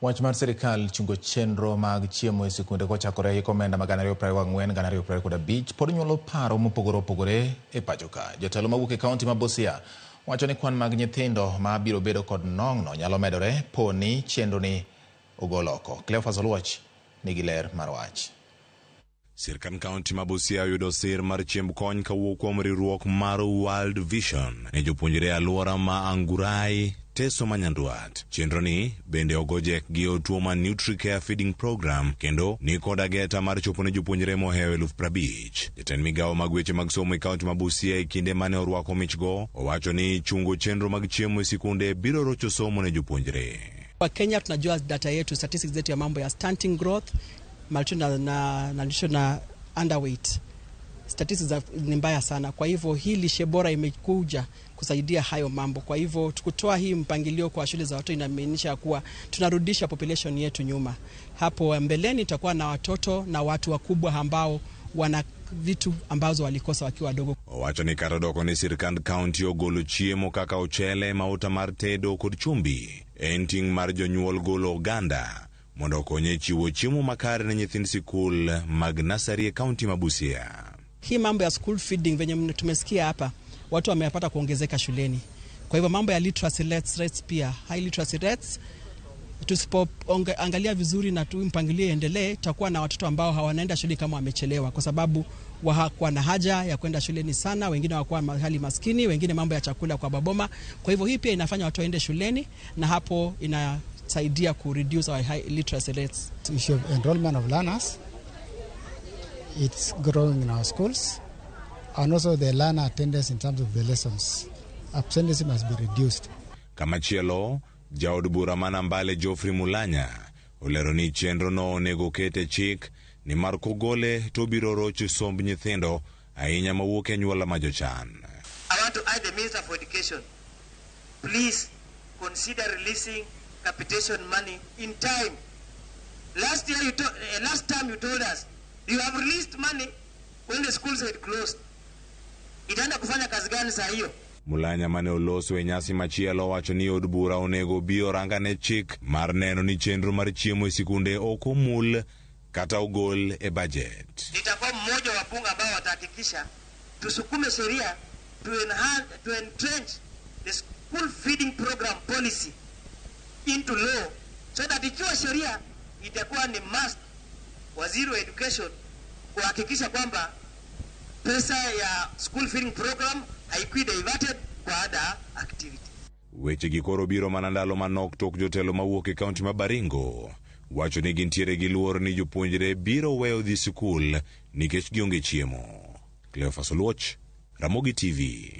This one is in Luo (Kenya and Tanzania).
Wach mar sirikal chungo chenro mag chiemo e sikunde kochakore hik omenda ma 2024 2025 pod nyuolo paro mopogore opogore e pacho ka. Jotelo mawuok e kaunti ma Busia wacho ni kwan mag nyithindo ma biro bedo kod nong'no nyalo medore po ni chenro ni ogol oko. Cleophas Oluoch nigi ler mar wach. Sirkand kaunti ma Busia oyudo sir mar chiemb kony kawuok kuom riwruok mar World Vision ne jopuonjre e alwora ma Angurai, Teso ma Nyandwat. Chenro ni bende ogo jek gi Otuoma Nutricare Feeding Program kendo ni kod ageta mar chopo ne jopuonjre mohewo 50,000. Jatend migawo mag weche mag somo e kaunti ma Busia e kinde mane orwako michgo owacho ni chungo chenro mag chiemo e sikunde biro rocho somo ne jopuonjre. Kwa Kenya tunajua data yetu, statistics zetu ya mambo ya stunting growth, malnutrition na nutrition na underweight. Statistics ni mbaya sana. Kwa hivyo hii lishe bora imekuja kusaidia hayo mambo. Kwa hivyo kutoa hii mpangilio kwa shule za watoto inamaanisha kuwa tunarudisha population yetu nyuma. Hapo mbeleni tutakuwa na watoto na watu wakubwa ambao wana vitu ambazo walikosa wakiwa wadogo. Owacho ni kata doko ni sirkand kaunti ogolo chiemo kaka ochele, mauta mar tedo kod chumbi, en ting' mar jonyuol golo oganda mondo okony e chiwo chiemo makare ne nyithind sikul mag nasari e kaunti ma Busia. Hii mambo ya school feeding venye tumesikia hapa, watu wamepata kuongezeka shuleni. Kwa hivyo mambo ya literacy rates pia, high literacy rates, tusipoangalia vizuri na tu mpangilio iendelee, tutakuwa na watoto ambao hawanaenda shule kama wamechelewa, kwa sababu hawakuwa na haja ya kwenda shuleni sana, wengine hawakuwa mahali maskini, wengine mambo ya chakula kwa baboma. Kwa hivyo hii pia inafanya watu waende shuleni na hapo inasaidia ku reduce our high literacy rates. Issue of enrollment of learners, it's growing in our schools, and also the learner attendance in terms of the lessons. Absenteeism must be reduced. Kamachielo, jaod bura ma Nambale Geoffrey Mulanya olero ni chenro no onego ket e chik nimar kogole to obiro rocho somb nyithindo ahinya mawuok e anyuola ma jochan. I want to urge the Minister for Education, please consider releasing capitation money in time. Last year, you last time you told us you have released money when the schools had closed. Itaenda kufanya kazi gani saa hiyo? Mulanya mane oloso e nyasi machielo owacho ni od bura onego obi orangane chik mar neno ni chenro mar chiemo e sikunde ok omul kata ogol e budget. Nitakuwa mmoja wa wabunge ambao watahakikisha tusukume sheria to enhance, to entrench the school feeding program policy into law so that ikiwa sheria itakuwa ni must waziri wa education kuhakikisha kwamba pesa ya school feeding program haikui diverted kwa other activity. Weche gi koro biro mana ndalo manok tok jotelo mawuok e kaunti ma Baringo wacho ni gintiere gi luor ni jopuonjre biro weyo dhi sikul nikech gionge chiemo. Cleophas Oluoch, Ramogi TV.